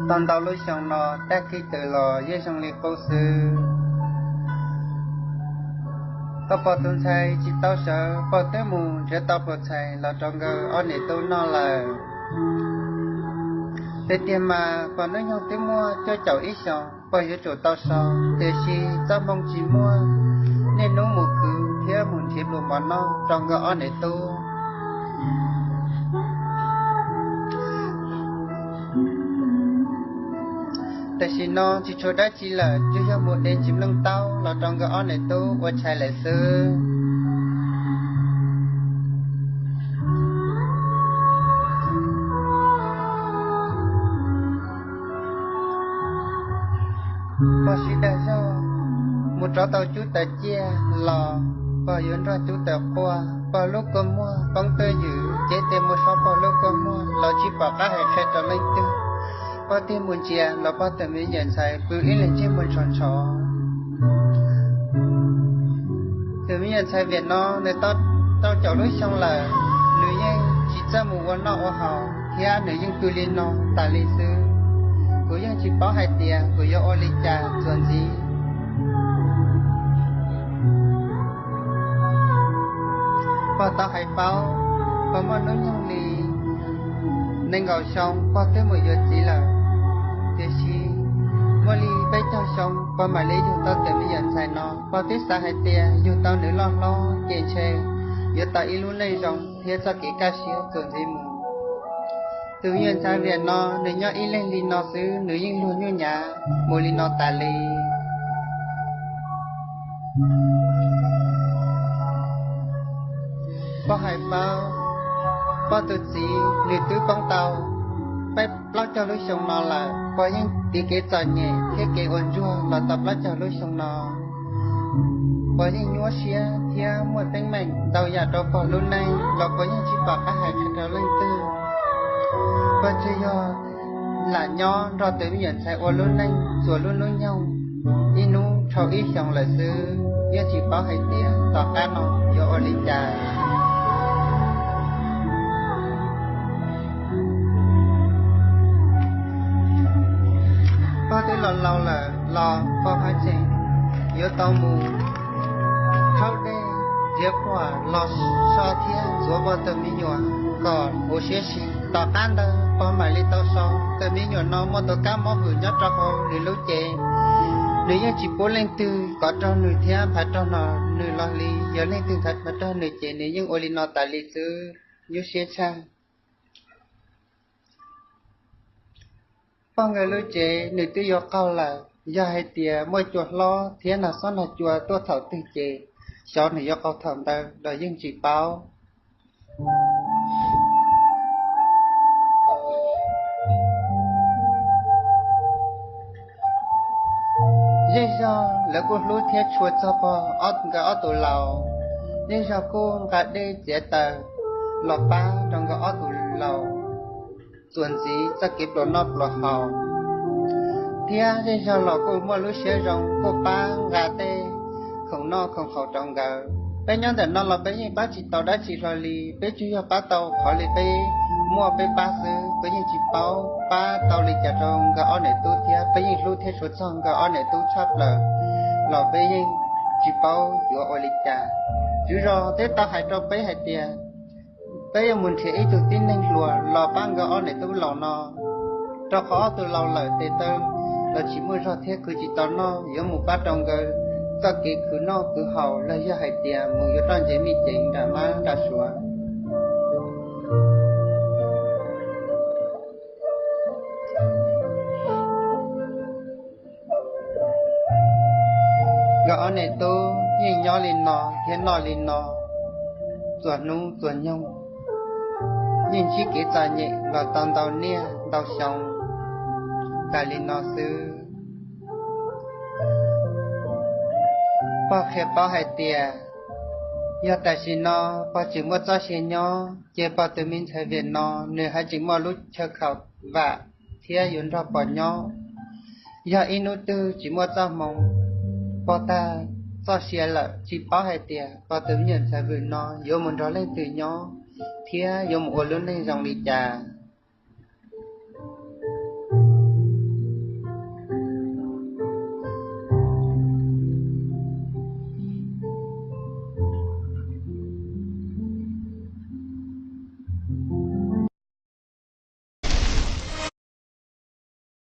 Tau ntau lub xyoo no tag kis twm los yeej zoo li qub xwb. Koj pog tus ntxhais tsis tau sawv, pog twb mus nrhiav tau pluas txhais los rau nkawd ob niam tub noj lawm. Tiag tiag mas pog hnub nyoog twb muaj cuaj caum ib xyoos, pog yuav tsum tau so, tiam sis txoj hmoo tsis muaj, niaj hnub mus khwv thiab mus nrhiav pluas mov noj rau nkawd ob niam tub. Tam sim no tsis tshuav dab tsi lawm, tsuas yog mus de ntsis nplooj taub los rau nkawd ob niam tub ua tshais lawm xwb. Pog sib dag zog mus rauv tau cub taws ciaj los pog yuav nrog cub taws quaj, pog lub kua muag poob twj ywm, ces tias mus so pog lub kua muag los tsis pom qab hais qhia rau leej twg. Pog tig mus ntsia los pog tus me nyuam ntxhais pw ib leeg ntsej muag ntshov ntshov. Tus me nyuam ntxhais Viam no nws tau rau caum lub xyoo lawm, nws yeej tsis txawj mus ua noj ua haus thiab nws yeej pw li no tas li xwb. Kuv yeej tsis paub hais tias kuv yuav ua li cas txuas ntxiv. Pog tau hais paub, pog muaj hnub nyoog li nees nkaum xyoo pog twb mus yuav txiv lawm. Tiam sis muaj li peb caug xyoo pog mam li yug tau tus me nyuam ntxhais no. Pog twb xav hais tias yug tau nws loj hlob ces ntshe yuav tau ib lub neej zoo thiab txoj kev kaj siab txuas ntxiv mus. Tus me nyuam ntxhais Viam no nws nyob ib leeg li no xwb, nws yeej luag nyuj nyav mus li no tas li. Pog hais paub, pog tus txiv nws twb poob tau peb plaub caug lub xyoo no lawm. Pog yeej tiv kev txom nyem thiab kev ua ntsuag los tau plaub caug lub xyoo no. Pog yeej nyuaj siab thiab muaj teeb meem ntau yam rau pog lub neej los pog yeej tsis pom qab hais qhia rau leej twg. Pog tsuas yog lam nyob nrog tus me nyuam ntxhais ua lub neej txuas lub hnub nyoog, ib hnub dhau ib xyoos lawm xwb, yeej tsis paub hais tias tom qab no yuav ua li cas. Pog twb los laus lawm los pog haj tseem yuav tau mus rhaub dej, nrhiav quaj los so thiab ntxuav pog tus me nyuam kom huv siab si. Tom qab ntawd pog mam li tau so. Tus me nyuam no muaj tus kab mob vwm nyob rau hauv nws lub cev, nws yeej tsis pub leej twg kov raug nws thiab nphav raug nws los li. Yog leej twg nphav raug nws ces nws yeej ua li no tas li xwb, nyuaj siab tshaj. Pog nkawd lub tsev nws twb yuav qaug lawm, yog hais tias muaj cua hlob thiab nag xob nag cua tuaj thaum twg ces xyov nws yuav qaug thaum ntawd los yeej tsis paub. Zej zog lawv kuj hlub thiab tshua txog pog nkawd ob tug laus, zej zog kuj nqa dej txiav taws los pab rau nkawd ob tug laus txuas ntxiv txoj kev pluas noj pluas haus, thiab zej zog los kuj muaj lub siab zoo kuj pab nqa tej khoom noj khoom haus rau nkawd. Peb nyob ntawm no los peb yeej pab tsis tau dab tsi hlo li, peb tsuas yog pab tau qhov li peb muaj peb pab xwb, peb yeej tsis paub pab tau li cas rau nkawd ob niam tub thiab. Peb yeej hlub thiab tshua txog nkawd ob niam tub tshaj plaws los peb yeej tsis paub yuav ua li cas. Tswv zos twb tau hais rau peb hais tias peb yuav mus nrhiav ib tug tib neeg hluas los pab nkawd ob niam tub laus no, rau qhov ob tug laus lawm tes taw los tsis muaj zog thiab khwv tsis tau noj, yuav mus pab rau nkawd txoj kev khwv noj khwv haus los yog hais tias mus yuav roj ntsev mij ceev nram mab nram suav. Nkawd ob niam tub yeej nyob li no thiab noj li no txhua hnub txhua nyoog, yeej ntsib kev txom nyem los tau ntau niaj ntau xyoo tas li no xwb. Pog qhia paub hais tias yog tam sim no pog tseem muaj txoj sia nyob ces pog tus me ntxhais Viam no nws haj tseem muaj lub chaw khaum vam thiab yuav nrog pog nyob. Yog ib hnub twg tsis muaj txoj hmoo, pog tag txoj sia lawm tsis paub hais tias pog tus me nyuam ntxhais Viam no yuav mus nrog leej twg nyob thiab yuav mus ua lub neej zoo li cas.